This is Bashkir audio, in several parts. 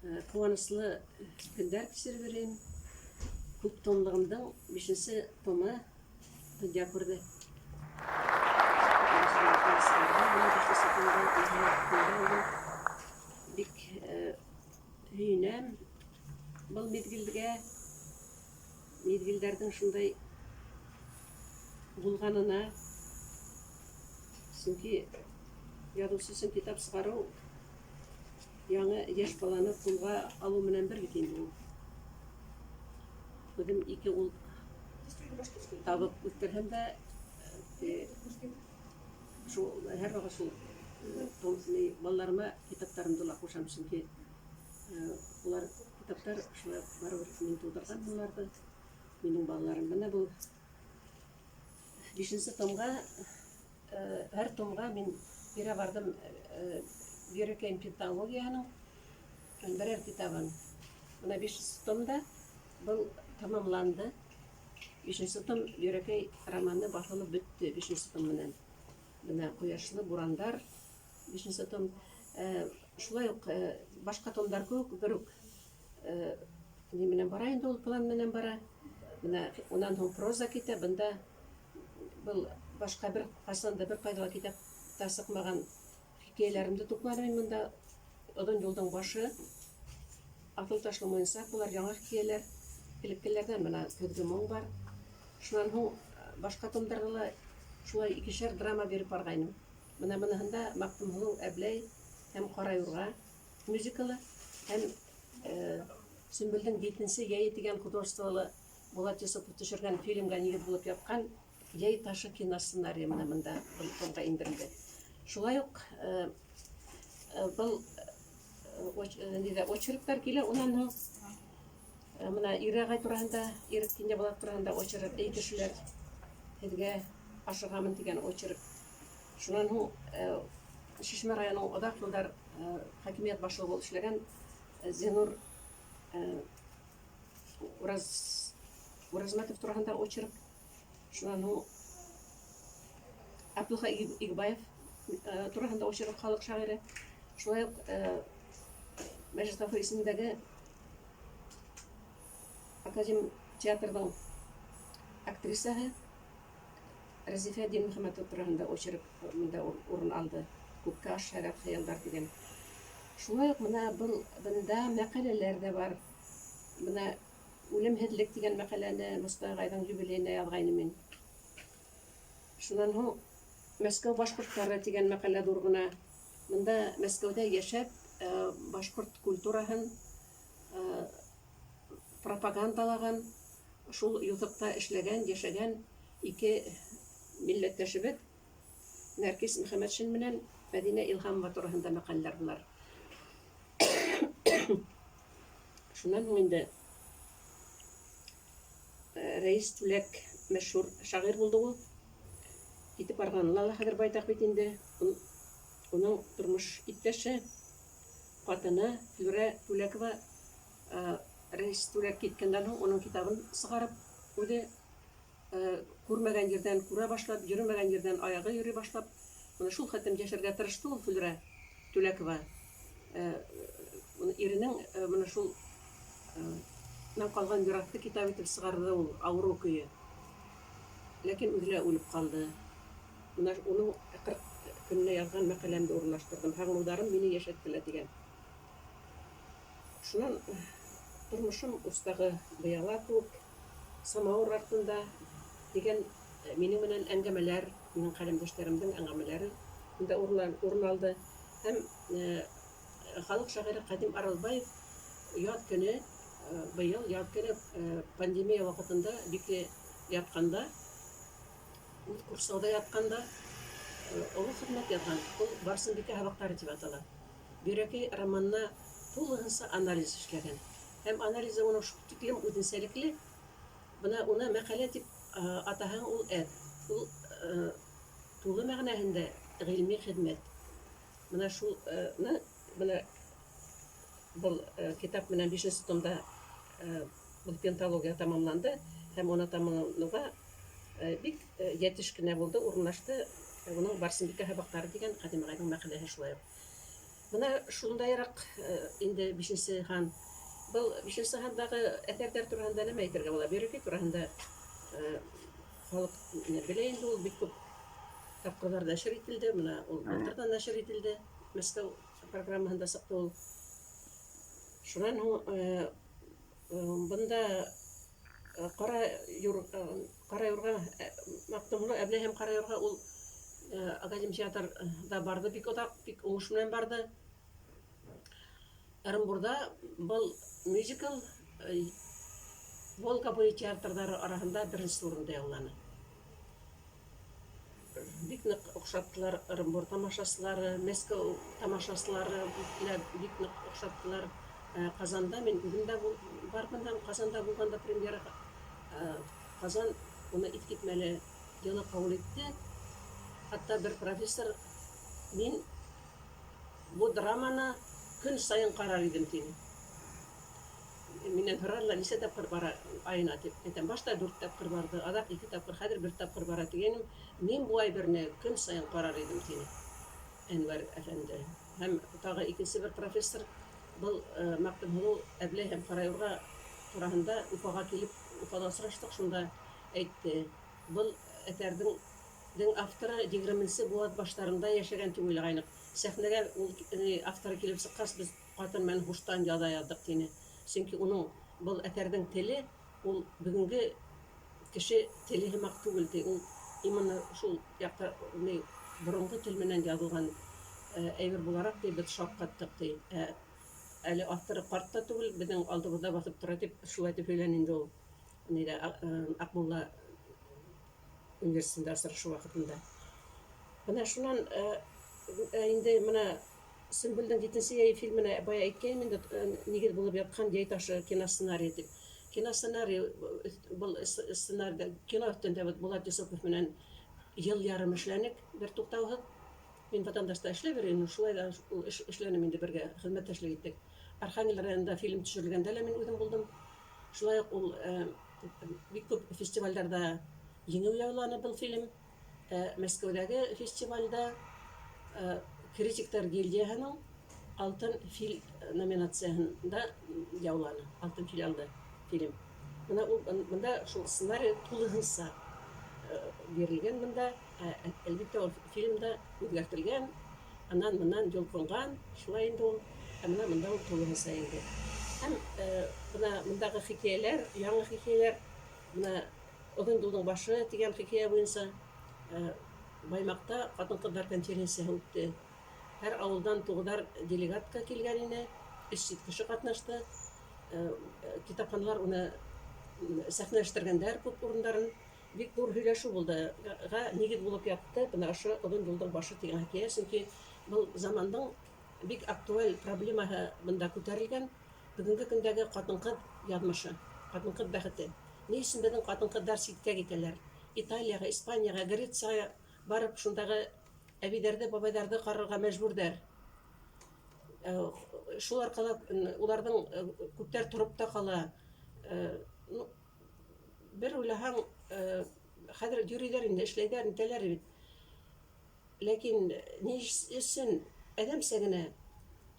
Ҡыуаныслы көндәр кисереп йөрөйөм. Күп томлығымдың бишенсе томы дөнья күрҙе. Бик һөйөнәм был миҙгелгә. Миҙгелдәрҙең шундай булғанына. Сөнки яҙыусы өсөн китап сығарыу Яңы йәш баланы кулга алу менән бер бит инде ул. Үҙем ике ул табып үҫтерһәм дә, шул һәрвакыт шул балаларыма китаптарымды ла ҡушам, сөнки улар китаптар шулай барыбер мин тыуҙырған уларҙы, минең балаларым. Менә был бишенсе томға. Һәр томға мин бирә бардым Бөйрәкәй пенталогияһының берәр китабын. Менә бишенче томда был тәмамланды. Бишенче том Бөйрәкәй романы баҫылып бөттө бишенче том менән. Менә Кояшлы бурандар бишенче том. Шулай ук башка томдар кеүек бер үк ни менән бара инде ул план менән бара. Менә унан һуң проза китә, бында Был башҡа бер ҡасан да бер ҡайҙа ла китапта сыҡмаған хикәйәләремде тупланым мин монда. Оҙон юлдың башы, Аҫыл ташлы муйынсаҡ, болар яңы хикәйәләр. Элеккеләрҙән бына Көҙгө моң бар. Шунан һуң башҡа томдарҙа ла шулай икешәр драма биреп барғайным. Менә быныһында Маҡтымһылыу Әбләй һәм Ҡара юрға мюзиклы һәм Сөмбөлдөң етенсе йәйе тигән художестволы Булат Йосыпов төшергән фильмга нигеҙ булып яткан Йәй ташы киносценарийы менә монда был томға индерелде. Шулай ук был нидә очерктар килә, унан һуң менә Ир ағай тураһында, Ирек Кинйәбулат тураһында очерк, Эй кешеләр, һеҙгә ашығамын дигән очерк. Шунан һуң Шишмә районының оҙаҡ йылдар хакимиәт башлығы булып эшләгән Зинур Ураз Уразмәтов тураһында очерк. Шуннан һуң Абдулхай Игбаев тураһында очерк, халык шагыйре. Шулай ук Мәҗит Гафури исемендәге академ театрының актрисаһы Рәзифә Динмөхәммәтова тураһында очерк монда урын алды. Күккә ашарак хыялдар дигән. Шулай ук менә был бында мәкаләләр дә бар. Менә Үлемһеҙлек дигән мәкаләне Мостай агайҙың юбилейына яҙғайным мин. Шунан һуң Мәскәү башҡорттары дигән мәкалә ҙур ғына. Бында Мәскәүҙә йәшәп, башҡорт культураһын пропагандалаған, шул юҫыҡта эшләгән, йәшәгән ике милләттәшебеҙ Нәркис Мөхәммәтшин менән Мәҙинә Илһамова тураһында мәкаләләр болар. Шуннан һуң инде Рәис Түләк мәшһүр шагыйрь булды ул. Китеп барганына ла хәзер байтак бит инде. Уның тормыш иптәше, хатыны Флүрә Түләкова Рәис Түләк киткәннән һуң уның китабын чыгарып, үзе Күрмәгән җирдән күрә башлап, йөрмәгән җирдән аягы йөри башлап, менә шул хәтлем яшәргә тырышты ул Флүрә Түләкова. Иренең менә шул нан калган мирасты китап итеп чыгарды ул авыру көе. Ләкин үзе лә үлеп калды. Менә уның 40 көненә язган мәкаләмдә урнаштырдым. Һагынударым мине яшәттеләр дигән. Шуннан тормышым устагы быяла кебек Самавыр артында дигән минең менән әңгәмәләр, минең каләмдәшләремнең әңгәмәләре монда урын алды. Һәм халык шагыйре Кадим Аралбаев яз көне, быел яз көне пандемия вакытында бикле ятканда, үз курсауда ятканда олы хезмәт язган. Ул Барсынбикә һабаклары дип атала. Бөйрәкәй романына тулыһынча анализ эшләгән. Һәм анализы уның шул тиклем үзенчәлекле, менә уны мәкалә дип атаһаң, ул әз. Ул тулы мәгънәһендә гыйльми хезмәт. Менә шуны менә был китап менән бишенче томда был пенталогия тәмамланды һәм уны тәмамлануга бик ятиш кенә булды, урынлашты уның Барсынбикә һабаклары дигән Кадим агайның мәкаләһе шулай ук. Менә шундайрак инде бишенче һан. Был бишенче һандагы әҫәрҙәр тураһында нәмә әйтергә була? Бөйрәкәй тураһында халык белә инде, ул бик күп тапҡырҙар нәшер ителде. Менә ул былтыр да нәшер ителде. Мәскәү программаһында сыҡты ул. Шунан һуң бында Ҡара Ҡара юрға, Маҡтымһылыу, Әбләй һәм Ҡара юрға ул академик театрҙа барҙы бик оҙаҡ, бик уңыш менән барҙы. Ырымбурҙа был мюзикл Волга буйы театрҙары араһында беренсе урынды яуланы. Бик ныҡ оҡшаттылар Ырымбур тамашасылары, Мәскәү тамашасылары лә бик ныҡ оҡшаттылар. Ҡазанда мин үҙем дә бармын һәм Ҡазанда булғанда премьераға Ҡазан уны иҫ китмәле йылы ҡабул итте. Хатта бер профессор мин бу драманы көн саен ҡарар идем, тине. Миннән һорарҙар, нисә тапҡыр бара айына дип. Әйтәм, башта дүрт тапҡыр барҙы, аҙаҡ ике тапҡыр, хәҙер бер тапҡыр бара тигәйнем. Мин бу әйберне көн саен ҡарар идем, тине Әнвәр әфәнде. Һәм тағы икенсе бер профессор был Маҡтымһылыу, Әбләй һәм Ҡара юрға тураһында Уфаға килеп, Уфала осраштыҡ, шунда әйтте. Был әҫәрҙең дең авторы егерменсе быуат баштарында йәшәгән дип уйлағайныҡ. Сәхнәгә ул авторы килеп сыҡҡас, без Ҡатын менән һуштан яҙа яҙҙыҡ, тине. Сөнки уның был әҫәрҙең теле ул бөгөнгө кеше теле һымаҡ түгел, ти. Ул именно шул якта ни борынгы тел менән язылган әйбер буларак, ди, без шаккаттык, ди. Ә әле авторы карт та түгел, безнең алдыбызда басып тора, дип, шулай дип һөйләнде инде ул нидә Акмулла университетында осрашу вакытында. Менә шуннан инде менә Сөмбелнең Җиденче йәй фильмына бая әйткәйнем инде, нигез булып яткан Йәй ташы киносценарие дип. Киносценарий был сценарийда кино өстендә без Булат Йосыпов менән ел ярым эшләнек бер туктаусыз. Мин Ватандашта эшләп йөрим, шулай да ул эш эшләнем инде бергә хезмәттәшлек иттек. Архангел районында фильм төшерелгәндә лә мин үзем булдым. Шулай ук ул бик күп фестивальләрдә җиңү яуланы был фильм. Ә Мәскәүдәге фестивальдә критиклар гильдияһының Алтын фил номинацияһында яуланы. Алтын фил алды фильм. Менә ул монда шул сценарий тулыһынса бирелгән монда. Әлбәттә, ул фильмда үзгәртелгән, аннан моннан йолкынган, шулай инде ул. Ә менә монда ул тулыһынса инде. Һәм менә мондагы хикәяләр, яңа хикәяләр, менә Озын юлның башы дигән хикәя буенча Баймакта хатын-кызлар конференцияһе үтте. Һәр авылдан тугызар делегатка килгән ине, 300 кеше катнашты. Китапханалар уны сәхнәләштергәндәр күп урындарын. Бик зур һөйләшү булды. Га нигез булып ятты менә ошо Озын юлның башы дигән хикәя, чөнки был заманның бик актуаль проблемаһы монда күтәрелгән. Бүгенге көндәге хатын-кыз язмышы, хатын-кыз бәхете. Ни өчен безнең хатын-кызлар читкә китәләр? Италиягә, Испаниягә, Грециягә барып, шундагы әбиләрне, бабайларны карарга мәҗбүрдәр. Шул аркада уларның күпләр торып та кала. Ну, бер уйлаһаң, хәзер йөриләр инде, эшләйләр, нитәләр бит. Ләкин ни өчен адәмчә генә,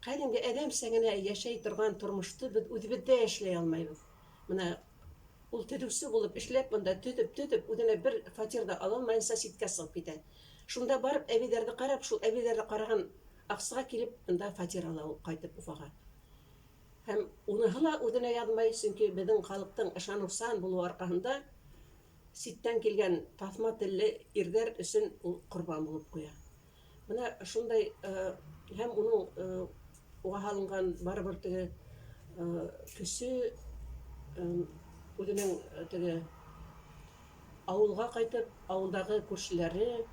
кадимге адәмчә генә яшәй торган тормышты без үзебездә эшләй алмайбыз? Менә ул төзүче булып эшләп, монда төзеп-төзеп, үзенә бер фатир да ала алмаенча читкә чыгып китә. Шунда барып әбиләрне карап, шул әбиләрне караган акчага килеп, монда фатир ала ул кайтып Уфага. Һәм уныһы ла үзенә язмай, чөнки безнең халыктың ышанучан булуы аркасында Читтән килгән таҫма телле ирҙәр өсөн ул ҡорбан булып ҡуя. Менә шундай һәм уның уға һалынған барыбер теге көсө үҙенең теге ауылға ҡайтып, ауылдағы күршеләре,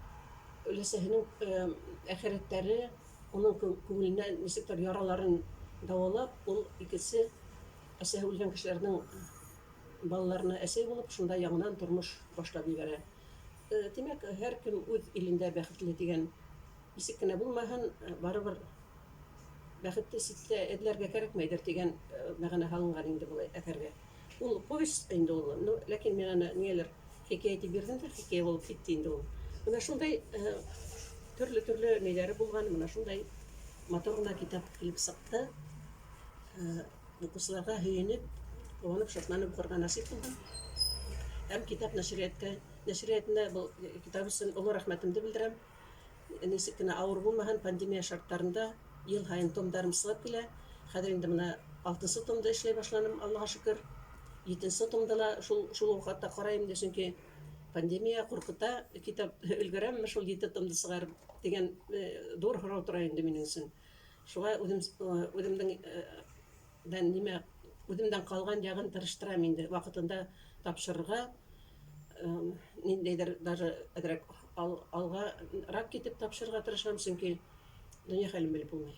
өләсәһенең әхирәттәре уның күңеленә нисектер яраларын дауалап, ул икенсе әсәһе үлгән кешеләрнең Балаларына әсәй булып, шунда яңадан тормыш башлап җибәрә. Димәк, һәркем үз илендә бәхетле дигән, ничек кенә булмаһын, барыбер бәхетне читтә эзләргә кәрәкмәйдер дигән мәгънә һалынган инде бу әсәргә. Ул повесть инде ул, ну, ләкин мин аны нигәлер хикәя итеп бирдем дә, хикәя булып китте инде ул. Менә шундай төрле-төрле ниләре булган, менә шундай. Матур ғына китап килеп сыҡты. Уҡыусыларға һөйөнөп, ҡыуанып, шатланып уҡырға насип булһын. Һәм китап нәшриәткә, нәшриәтенә был китап өсөн оло рәхмәтемде белдерәм. Нисек кенә ауыр булмаһын, пандемия шарттарында йыл һайын томдарым сығып килә. Хәҙер инде бына алтынсы томды эшләй башланым, Аллаға шөкөр. Етенсе томды ла шул уҡ ваҡытта ҡарайым инде, сөнки пандемия ҡурҡыта, китап өлгөрәмме шул ете томды сығарып тигән ҙур һорау тора инде минең өсөн. Шуға үҙем үҙемдең нимә үҙемдән ҡалған яғын тырыштырам инде ваҡытында тапшырырға, ниндәйҙер даже әҙерәк алғараҡ китеп тапшырырға тырышам, сөнки донъя хәлен белеп булмай.